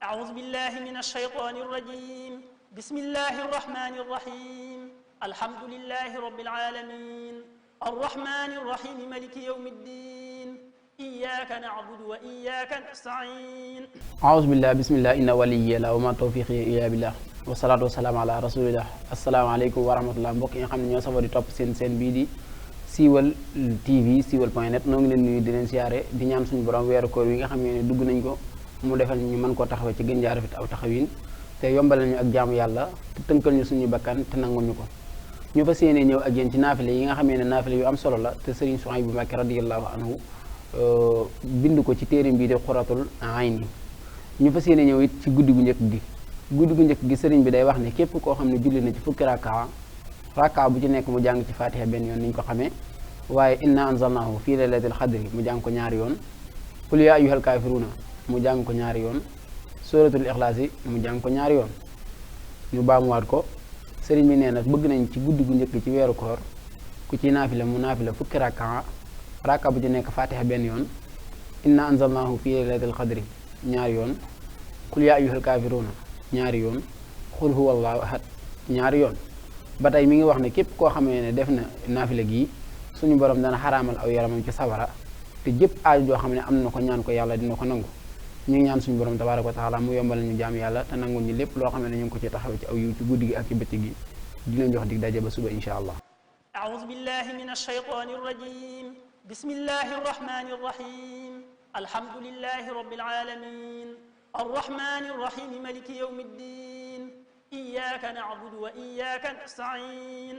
أعوذ بالله من الشيطان الرجيم بسم الله الرحمن الرحيم الحمد لله رب العالمين الرحمن الرحيم ملك يوم الدين إياك نعبد وإياك نستعين أعوذ بالله بسم الله إن ولي الله وما توفيقي إلا بالله والصلاة والسلام على رسول الله السلام عليكم ورحمة الله mbokk yi nga xam ne ñoo safoo di topp seen bii di Siweul TV siweul.net noo ngi leen nuyu di leen siyaare di ñaan suñu borom weeru koor wi nga xam ne dugg nañ ko mu defal ñu mën koo taxawee ci gën jaar rafet aw taxawin te yombalal ñu ak jaamu yàlla te tënkal ñu suñu bakkan te nangul ñu ko ñu fas yéene ñëw ak yéen ci naafile yi nga xamee ne naafile yu am solo la te Serigne Souhaïbou Mbacké radiyallahu anhu bind ko ci téereem bii de Qurratul Ayni ñu fas yéene ñëw it ci guddi gu njëkk gi sëriñ bi day wax ne képp koo xam ne julli na ci fukki rakka bu ci nekk mu jàng ci fatiha benn yoon ni ñu ko xamee waaye inna anzalnahu fii laylatil xadri mu jàng ko ñaari yoon qul yaa ayyuhal kaafiruuna mu jàng ko ñaari yoon suratul ixlaas yi mu jàng ko ñaari yoon ñu baamuwaat ko sëriñ bi nee na bëgg nañ ci guddi gu njëkk ci weeru koor ku ci naafila mu naafila fukki rakka bu ci nekk fatiha benn yoon inna anzalnahu fii laylatil xadri ñaari yoon qul yaa ayyuhal kaafiruuna ñaari yoon qul huwallahu ahad ñaari yoon ba tey mi ngi wax ne képp koo xamee ne def na naafila gii suñu borom dana xaraamal aw yaramam ci sawara te jëpp aaju joo xam ne am na ko ñaan ko yàlla dina ko nangu ñu ngi ñaan suñu borom tabaaraka wa taala mu yombal ñu jaam yàlla te nangul ñu lépp loo xam ne ñu ngi ko ci taxaw ci aw yiw ci guddi gi ak ci bëccëg gi dina jox dig daje ba suba insha allah. أعوذ بالله من الشيطان الرجيم بسم الله الرحمن الرحيم الحمد لله رب العالمين الرحمن الرحيم ملك يوم الدين إياك نعبد وإياك نستعين